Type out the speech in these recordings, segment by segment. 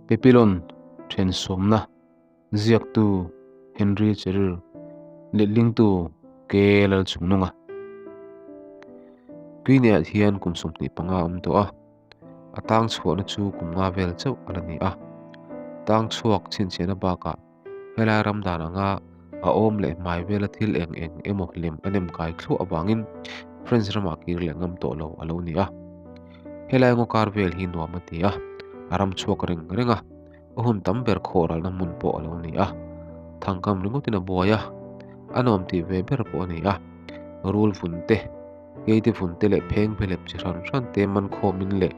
Pepilon Thensawmna ziaktu Henry Cheryl letlingtu K Lalchungnunga. Guinea hian kum 25 a awm tawh a, a tang chhuahna chu kum nga vel chauh a la ni a. Tang chhuak chhinchhiahna bakah helai ram dan anga a awm leh hmai vela thil eng eng emaw lem a nem kai thluah avangin French ramah kir leh ngam tawh lo a lo ni a. Helai ngaw kar vel hi nuam a ti a, a ram chhuak reng reng a, a hun tam ber khawhralna hmun pawh a lo ni a. Thangkam ringawtin a buai a, a nuam tih ve ber pawh a ni a. Rul vun te, keite vun te leh pheng phelep chi hran hran te man khawmin leh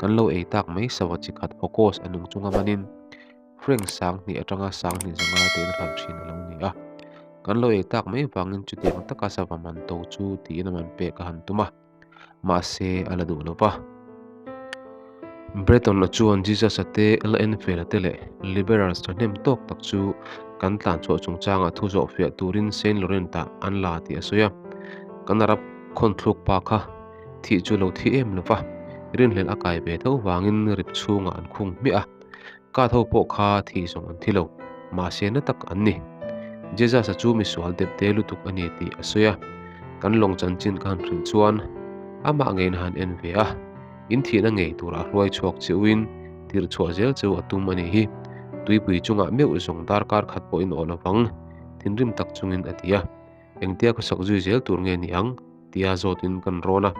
kan lo ei tak mai sava chi khat hawkaws a nung chunga manin Frank sang hnih atanga sang hnih zanga te in hran thin a lo ni a. Kan lo ei tak mai vangin chutiang taka sava man to chu tiin a man pek a han tum a. Mahse a la duh lo va. Breton-a chuan Jesus-a te, L. Enfield-a te leh Liberals thahnem tawk tak chu kan tlan chhuah chungchangah thu zawh fiah turin Saint Laurent-ah an la tih a sawi a. Kan Arab khawnthluk pa kha thih chu lo thi em lo va, rinhlelh a kai ve tho vangin rip chhungah an khung hmiah a. Kat ho pawh kha thih zawng an thi lo, mahse na tak an ni. Jesus-a chu misual dep te lutuk a ni tih a sawi a, kan lawng chanchin ka han hrilh chuan amah ngeiin a han en ve a, in thihna ngei turah hruai chhuak che uin tirh chhuah zel cheu a tum a nih hi, tuipui chungah meuh zawng darkar khat pawhin aw lovang, thinrim tak chungin a ti a. Engtia khawsak zui zel tur nge ni ang? tia zawtin kan rawn a,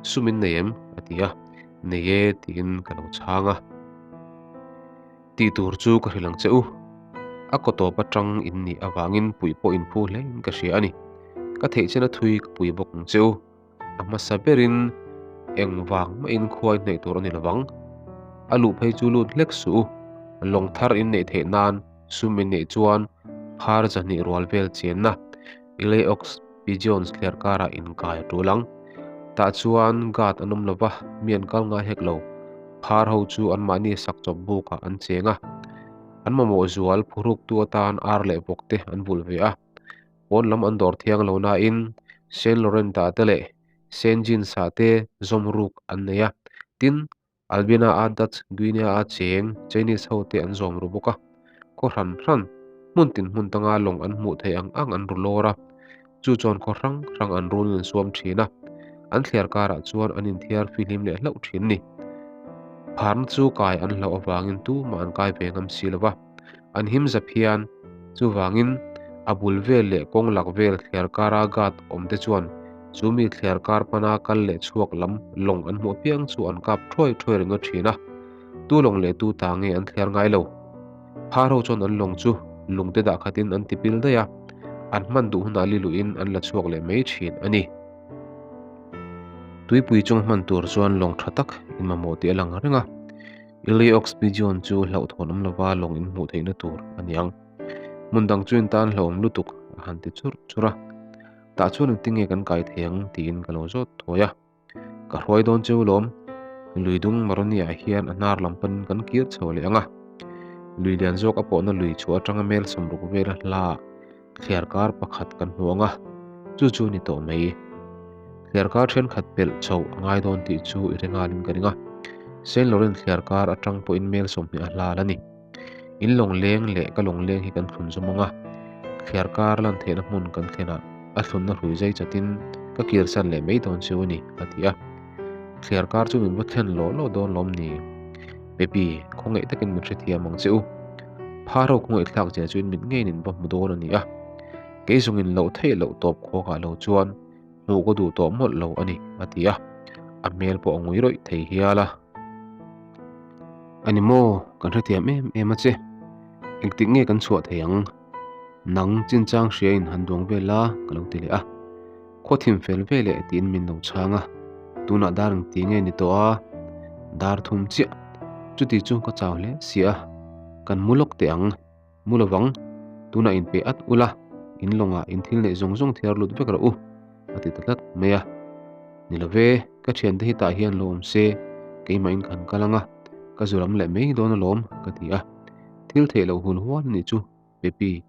Sum in nei em? a ti a, Nei e tiin ka lo chhang a. Tih tur chu ka hrilh ang che u. A kaw tawp atang in nih avangin puih pawh in phu hlein ka hria a ni. Ka theih chena thui ka pui bawk ang che u. A hmasa berin engvang mahin khuai hnaih tur a ni lovang. A luh phei chu lut hlek suh u. Lawng thar in neih theih nan sum in neih chuan phar zahnih rual vel chenna Ileox Pigeons thliar karah inkai a tul ang. Tah chuan guard an awm lova, mi an kal ngai hek lo. Phar ho chu anmahni sak chawp bukah an cheng a. An mamawh zual phuruktu atan ar leh vawk te an vulh ve a. Pawn lam an dawr thiang lo nain Saint Laurent-ah te leh Saint Jeans-ah te zawm ruk an nei a. Tin, Albina-a Dutch Guinea-a cheng Chinese ho te an zawm ru bawk a, khaw hran hran, hmun tin hmun tanga lawng an hmuh theih ang ang an ru lawr a, chu chuan khaw hrang hrang an run an suam thin a, an thliar karah chuan an inthiar fihlim leh hlauh thin ni. Pharna chu kai an hlauh avangin tumah an kai ve ngam si lo va, an him zap hian chuvangin a bul vel leh kawng lak vel thliar kara guard awm te chuan Chu mi thliar kar pana kal leh chhuak lam lawng an hmuh apiang chu an kap thuai thuai ringawt thin a, tu lawng leh tu ta nge an thliar ngai lo. Phar ho chuan an lawng chu lungte dah khatin an tipil daih a, an hman duh hunah li luhin an la chhuak leh mai thin a ni. Tuipui chung hman tur chuan lawng tha tak in mamawh tih a lang reng a, Iliox Pigeon chu hlauhthawn awm lova lawng in hmuh theihna tur a ni ang. Hmun dang chu in tan hlauhawm lutuk a han ti churh churh a. Tah chuan engtin nge kan kai thei ang tiin ka lo zawt thawi a. Ka hruai dawn cheu lawm, lui dung Maroni-ah hian a hnar lam panin kan kir chho leh ang a. Lui lian zawk a pawhna lui chhuah atanga mel 60 vela hla thliar kar pakhat kan hmu ang a, chu chu ni tawh mai. Thliar kar thenkhat pelh chhoh a ngai dawn tih chu i hre nghalin ka ring a. Saint Laurent thliar kar atang pawhin mel 20 a hla la ni. In lawng leng leh ka lawng leng hi kan thlun zawm ang a, thliar kar lan theihna hmun kan thlenah a thlunna hrui zai chatin ka kirsan leh mai dawn chu a ni, a ti a. Thliar kar chu min va thlen lawh lawh dawn lawm ni? Pepi, khawngaih takin min hrethiam ang che u. Phar ho khawngaih thlak zia chu in mit ngeiin in va hmu dawn a ni a. Kei zawngin loh theih loh tawp khuakah lo chuan hmuh ka duh tawh mawlh lo a ni, a ti a. A hmel pawh a ngui rawih thei hial a. A ni maw, kan hrethiam em em a che. Engtik nge kan chhuah thei ang? Nang chinchang hriain han duang vel la, ka lo ti leh a. Khaw thim fel ve leh tiin min lo chhang a. Tunah dar engti nge ni tawh a? Dar thum chiah. Chuti chu ka chau hle si a. Kan mu lawk teh ang. Mu lovang, tunah in pe at ula, in lawngah in thil neih zawng zawng thiar lut vek rawh u, a ti ta tlat mai a. Ni love, ka thiante hi tah hian lo awm se, keimah in kan kal ang a, ka zu lam leh mai dawn alawm, ka ti a. Thil theih loh hun hual a nih chu, Pepi,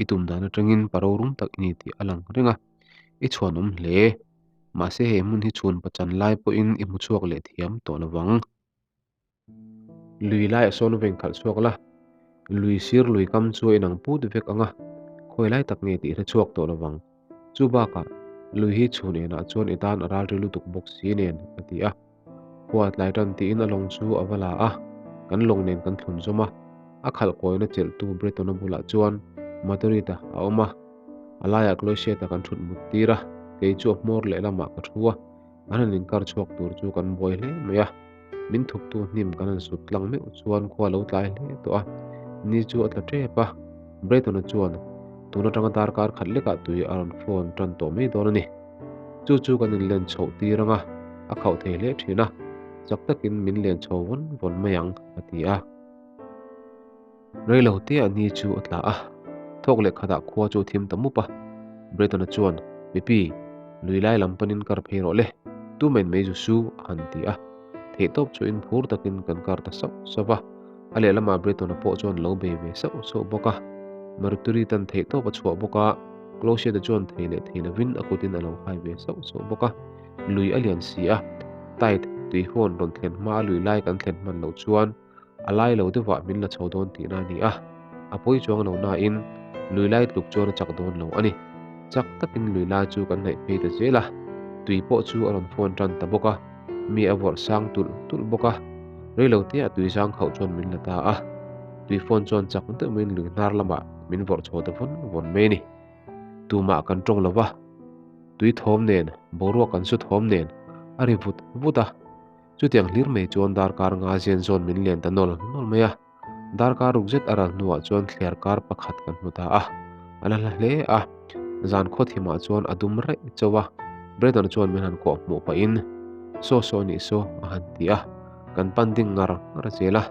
i tum dan atangin pa rorum tak i ni tih a lang reng a, i chhuanawm hle. Mahse he hmun hi chhun pachan lai pawhin i hmu chhuak leh thiam tawh lovang. Lui laiah sawn veng khalh chhuak la, lui sir lui kam chu a inang put vek ang a, khawi lai tak nge tih hre chhuak tawh lovang. Chu bakah, lui hi chhun enah chuan i tan a ral ri lutuk bawk si nen, a ti a. Khua tlai tan tiin a lawng chu a va la a, kan lawng nen kan thlun zawm a. A khalh kawina chelhtu Breton-a bulah chuan Maturita a awm a, a laiah Cloysiata kan thut mut tir a, kei chu a hmawr lehlamah ka thu a, an han inkar chhuak tur chu kan buai hle mai a. Min thuptu hnim kan han sut tlang meuh chuan khua lo tlai hle tawh a, ni chu a tla tep a. Brayton-a chuan tun atanga darkar khat lekah tui a rawn phone tan tawh mai dawn a ni. Chu chu kan inlen chhoh tir ang a, a khauh thei hle thin a, chak takin min len chho vawn vawn mai ang, a ti a. Reilo tea ni chu a tla a, thawk leh khatah khua chu a thim ta mup a. Brayton-a chuan, Mipi, lui lai lam panin kar phei rawh le, tu men mai zu su, a han ti a. Theihtawp chu in phur takin kan kar ta sauh sauh va, a lehlamah Brayton-a pawh chuan lo bei ve sauh sauh bawk a. Maruturi tan theihtawp a chhuah bawk a, Closiate chuan thei leh thei lovin a kutin a lo hai ve sauh sauh bawk a. Lui a lian si a, tide tuihawn rawn thlen hma a lui lai kan thlen hman loh chuan, A lai lo deuhah min la chho dawn tihna a ni a, a pawi chuang lo nain lui lai tluk chuan a chak dawn lo a ni. Chak takin lui lai chu kan hnaih phei ta zel a, tui pawh chu a rawn phone tan ta bawk a, mi a vawrh sang tulh tulh bawk a, reilo te a tui zang khauh chuan min la ta a, tui phone chuan chak deuh maiin lui hnar lamah min vawrh chho ta vawn vawn mai a ni. Tumah kan tawng lo va, tui thawm nen, boruak kan su thawm nen a ri vut vut a. Chutiang hlir mai chuan darkar nga zian zawn min lian ta nawl nawl mai a, darkar ruk zet a ral hnuah chuan thliar kar pakhat kan hmu ta a, a la hla hle a, zan khaw thimah chuan a dum raih chauh a, Brandon chuan min han kawh hmuh pahin, Saw saw nih saw a han ti a, kan pan ding ngar ngar zel a,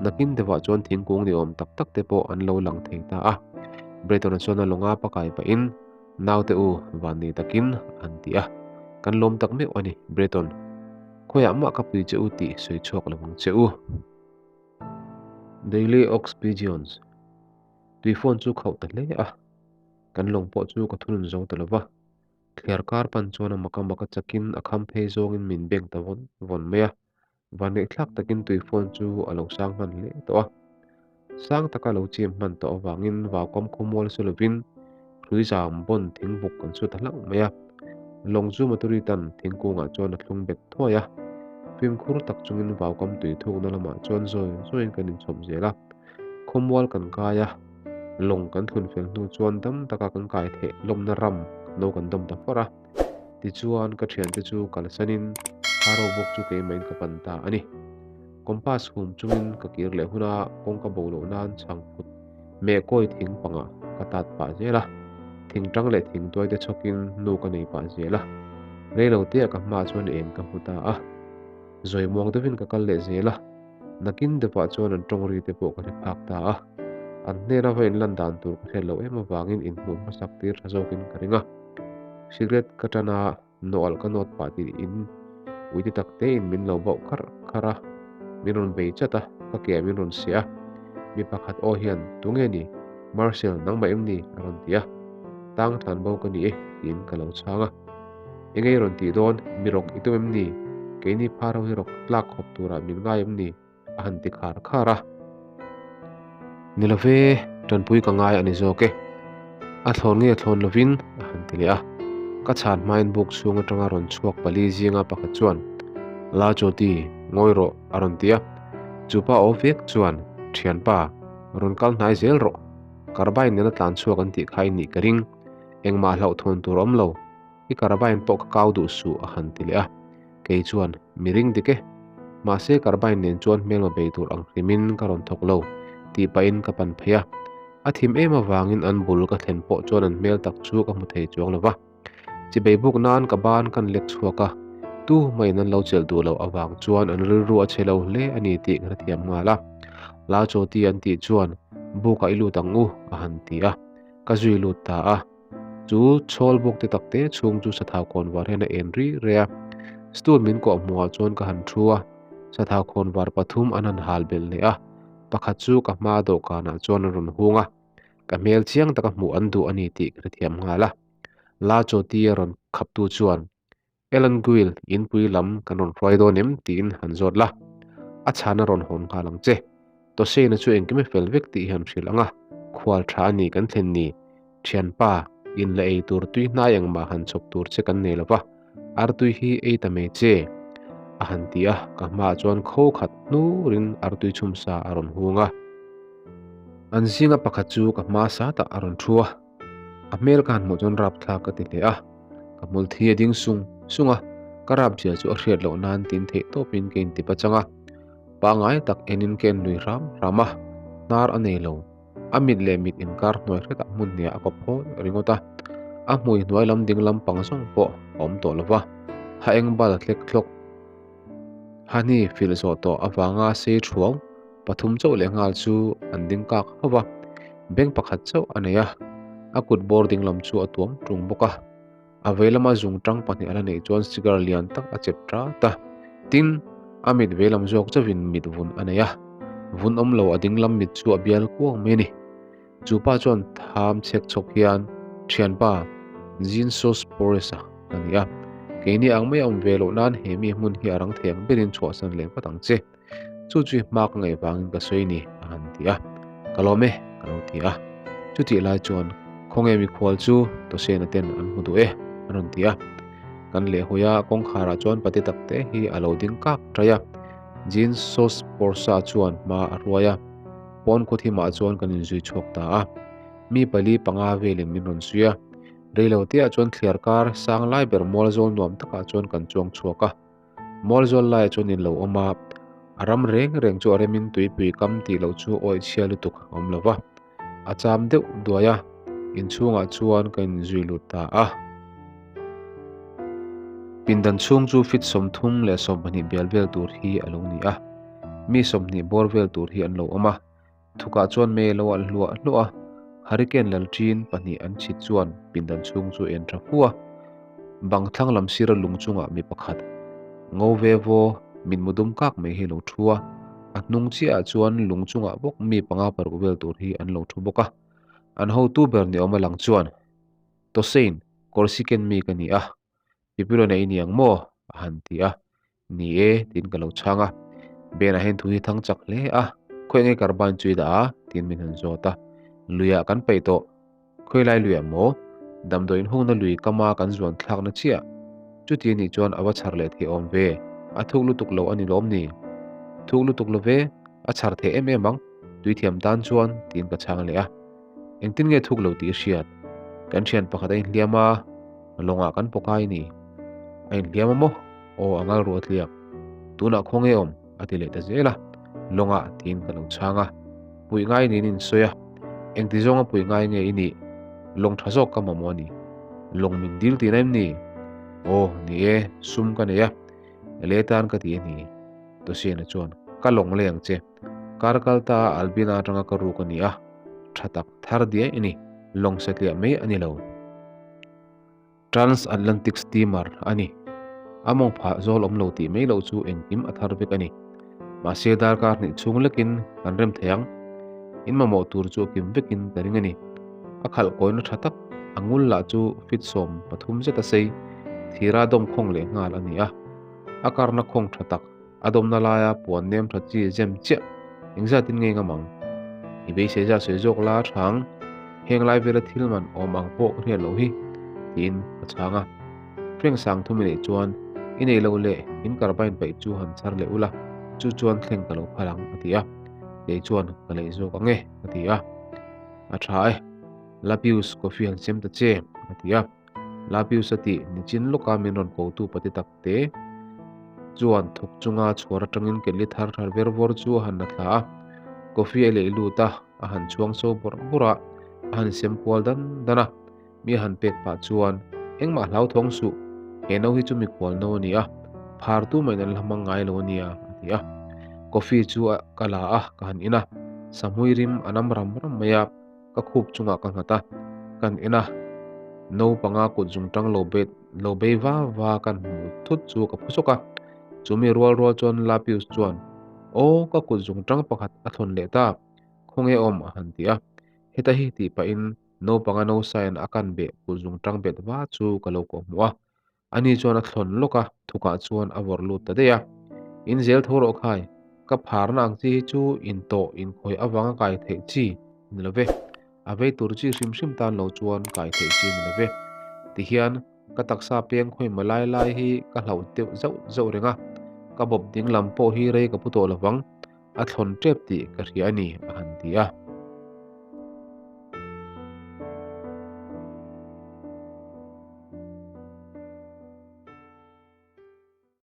nakin deuhah chuan thingkung ni awm tak tak te pawh an lo lang thei ta a, Brandon chuan a lawnga pakai pahin, Naute u, van ni takin an ti a, kan lawm tak meuh a ni, Breton. Khawiah mah ka pui che u tih sawi chhuak lo ang che u. Daily Ox Pigeons Tui phone chu khauh ta hle a, kan lawng pawh chu ka thunun zo ta lo va. Thliar kar pan chuan a maka maka chakin a kham phei zawngin min beng ta vawn vawn mai a. Vanneihthlak takin tui phone chu a lo sang hman hle tawh a. Sang taka lo chim hman tawh avangin vaukam khawmual su lovin hrui zam bawn thingbuk kan su ta hlauh mai a. Lawng chu Maturi tan thingkungah chuan a thlung bet thuai a. Fimkhur tak chungin vaukam tui thukna lamah chuan zawi zawiin kan inchhawp zel a. Khawmual kan kai a, lawng kan thlun fel hnu chuan dam taka kan kai theih lawmna ram no kan dawm ta far a. Tichuan, ka thiante chu kalsanin Pharaoh bawk chu keimahin ka pan ta a ni. Compass hum chungin ka kir leh huna kawngka bo loh nan chhangphut meh kawi thing pangah ka tat pah zel a, thing tang leh thing tuai te chhawkin nu ka nei pah zel a. Reilo te ah ka hmaah chuan eng ka hmu ta a. Zawi muang deuhin ka kal leh zel a, nakin deuhah chuan an tawng ri te pawh ka hre phak ta a. An hnena va inlan dan tur ka hriat loh em avangin inhmuh hmasak tir tha zawkin ka ring a. Cigarette ka tan a, nawh alh ka nawt pah tih in uite tak te in min lo bauh kharh kharh a, min rawn bei chat a, ka ke ah min rawn siah a. Mi pakhat aw hian, Tunge ni? Marcel, nangmah em ni? a rawn ti a. Tang tlan bo ka ni e, tiin ka lo chhang a. Enge i rawn tih dawn? Mi rawk i tum em ni? Keini phar ho hi rawk tlak khawp turah min ngai em ni? a han ti khar khar a. Ni love, tanpui ka ngai a ni zawk e. A thlawn nge thlawn lovin a han ti leh a. Ka chhan hmain buk chhung atanga rawn chhuak pali zinga pakhat chuan, La Jyoti, ngawi rawh a rawn ti a. Chupa aw vek chuan, Thianpa, rawn kal hnai zel rawh. Carbine nena tlan chhuak an tih kha i nih ka ring. Engmah hlauhthawn tur awm lo. I carbine pawh ka kau duh suh a han ti leh a. Kei chuan, Mi ring dik e. Mahse carbine nen chuan hmelma bei tur ang hrimin ka rawn thawk lo, tih pahin ka pan phei a. A thim em avangin an bul ka thlen pawh chuan an hmel tak chu ka hmu thei chuang lo va. Chibei buk nan ka ban kan lek chhuak a, tu hmain an lo chelh duh loh avang chuan an rilru a chhe lo hle a ni tih ka hrethiam nghal a. La Chawti an tih chuan, Bukah i lut ang u, a han ti a. Ka zui lut ta a. Chu chhawl buk te tak te chhung chu sathau khawn var hian a en ri re a. Stool min kawh hmuhah chuan ka han thu a, sathau khawn var pathum an han hal belh leh a, pakhat chu ka hma dawhkanah chuan a rawn hung a, ka hmel chiang taka hmuh an duh a ni tih ka hrethiam nghal a. La Chawti a rawn khaptu chuan, Ellen Guil, inpui lam kan rawn hruai dawn em? tiin han zawt la. A chhana rawn hawn nghal ang che. Toseina chu engkim a fel vek tih hian hrilh ang a, khual tha a ni kan thlen ni. Thianpa, in la ei tur tui hnai engmah han chhawp tur che kan nei lo va, artui hi ei ta mai che, a han ti a, ka hmaah chuan kho khat hnurin artui chhumsa a rawn hung a. An zinga pakhat chu ka hma satah a rawn thu a, a hmel ka han hmuh chuan rapthlak ka ti hle a, ka hmul thi a ding sung sung a, ka rap zia chu a hriat loh nan tin theih tawpin ka intip a chang a, pangai tak enin ka en lui hram hram a, hnar a nei lo. A mit leh mit inkar hnuai hretah hmun hniah a kawp hawi ringawt a, a hmui hnuai lam ding lam pang zawng pawh a awm tawh lo va, ha eng bal hlek thlawk. Hani filh zawh tawh avanga sei thuau pathum chauh leh nghal chu an ding kak hauh va, beng pakhat chauh a nei a, a kut bawr ding lam chu a tuam tung bawk a. A vei lama zung tang pahnih a la neih chuan cigar lian tak a chep tat a, tin, a mit vei lam zawk chauhin mit vun a nei a, vun awm lo a ding lam mit chu a bial kuang mai a ni. Chu pa chuan tham chhek chhawk hian, Thianpa, Zinsos Poresa ka ni a, keini ang mai a awm ve loh nan he mi hmun hi a rang thei ang berin chhuahsan leh vat ang che. Chu chu hma ka ngaih vangin ka sawi ni, a han ti a. Ka lawm e, ka lo ti a. Chutih lai chuan, Khawnge mikhual chu Tosena ten an hmu duh e, an rawn ti a. Kan lehhawi a, kawngkharah chuan pate takte hi a lo ding kak ṭai a. Jean Sos Porsa chuan hma a hruai a, pawn khawthimah chuan kan inzui chhuak ta a. Mi pali panga velin min rawn zui a. Reilo teah chuan thliar kar sang lai ber mual zawl nuam takah chuan kan chuang chhuak a. Mual zawl laiah chuan in lo awm a, a ram reng reng chu a remin tuipui kam tih loh chu awih chhia lutuk a awm lo va. A cham deuh duai a, inchhungah chuan ka inzui lut ta a. Pindan chhung chu fit 32 bial vel tur hi a lo ni a, mi 20 bawr vel tur hi an lo awm a. Thukah chuan mei a lo alh hluah hluah a, hurricane lalṭin pahnih an chhit chuan pindan chhung chu en ṭha fu a. Bang thlang lam sira lung chungah mi pakhat, ngo ve vaw, mitmu dum kak mai hi a lo ṭhu a, a hnung chiahah chuan lung chungah bawk mi panga paruk vel tur hi an lo ṭhu bawk a. An hotu ber ni awm a lang chuan, Tosein, Corsican mi ka ni a, Pipilona i ni ang maw? a han ti a. Ni e, tiin ka lo chhang a. Ben-ah hian thu hi thang chak hle a, Khawi nge carbine chu i dah a? tiin min han zawt a. Luiah kan peih tawh. Khawi lai luiah maw? Damdawi inhungna lui kama kan zuan thlakna chiah. Chuti a nih chuan a va chhar leh thei awm ve. A thuk lutuk lo a ni lawm ni? Thuk lutuk lo ve, a chhar thei em em ang, tuithiam tan chuan, tiin ka chhang leh a. Engtin nge thuk lo tih i hriat? Kan thian pakhat a inhliam a, lawngah kan pawkai ni. A inhliam a maw? Aw, a ngal ruah tliak. Tunah khaw nge awm? a ti leh ta zel a. Lawngah tiin ka lo chhang a. Puih ngai niin in sawi a. Engti zawnga puih ngai nge i nih? Lawng tha zawk ka mamawh a ni. Lawng min dil tihna em ni? Aw, ni e, sum ka nei a. Le tan ka ti a ni. Tosiana chuan, Ka lawng leh ang che. Kar kal ta a Albina atanga ka ruk a ni a, tha tak thar diai a ni. Lawng satliah mai a ni lo. Transatlantic steamer a ni. A mawng phah zawl awm lo tih mai loh chu engkim a thar vek a ni. Mahse darkar hnih chhung lekin kan rem thei ang. In mamawh tur chu a kim vekin ka ring a ni. A khalh kawina tha tak, a ngul lah chu fit 13 zet a sei, thira dawm khawng leh nghal a ni a. A karna khawng tha tak, a dawmna laia puan nem tha chi zem chiah engzatin nge ngam ang? I beisei zat sawi zawk la tha ang, heng lai vela thil man awm ang pawh ka hriat loh hi, tiin ka chhang a. Frank sang thum i neih chuan i nei loh leh in carbine paih chu han chhar leh ula, chu chuan thleng ka lo phal ang, a ti a. Kei chuan ka lei zawk ang e, a ti a. A tha e, Lapius coffee han sem ta che, a ti a. Lapius a tih nichin lawka min rawn kotu pati tak te chuan thawk chunga chhuar atangin kelli thar thar ver vawr chu a han la thla a. Coffee a lei lut a, a han chhuang so bawrh bawrh a, a han sem kual dan dan a. Mi a han pek pah chuan, Engmah hlauthawng suh, he no hi chu mikhual no a ni a, phar tu maiin an la hmang ngai lo a nia, a ti a. Coffee chu a ka la a, ka han in a, sahmui rim a nam ram ram mai a, ka khup chungah ka nghat a, kan en a, no panga kut zung tang lo bet lo bei va va kan hmu thut chu ka phu sawk a, chumi rual rual chuan Lapius chuan, Aw, ka kut zung tang pakhat a thawn leh ta, khawnge awm a han ti a, heta hi tih pahin Naupanga no saiin a kan beh kut zung tang bet va chu ka lo kawh hmuh a. Ani chuan a thlawn lawk a, thukah chuan a vawrh lut ta daih a. In zel tho rawh khai, Ka pharna ang chi hi chu intawh inkhawih avanga kai theih chi ni lo ve. A vei tur chi hrim hrim tan lo chuan kai theih chi ni lo ve. Tihian ka taksa peng khawihma lai lai hi ka hlauh deuh zauh zauh reng a, ka bawp ding lam pawh hi rei ka pu tawh lovang, a thlawn tep tih ka hria a ni, a han ti a.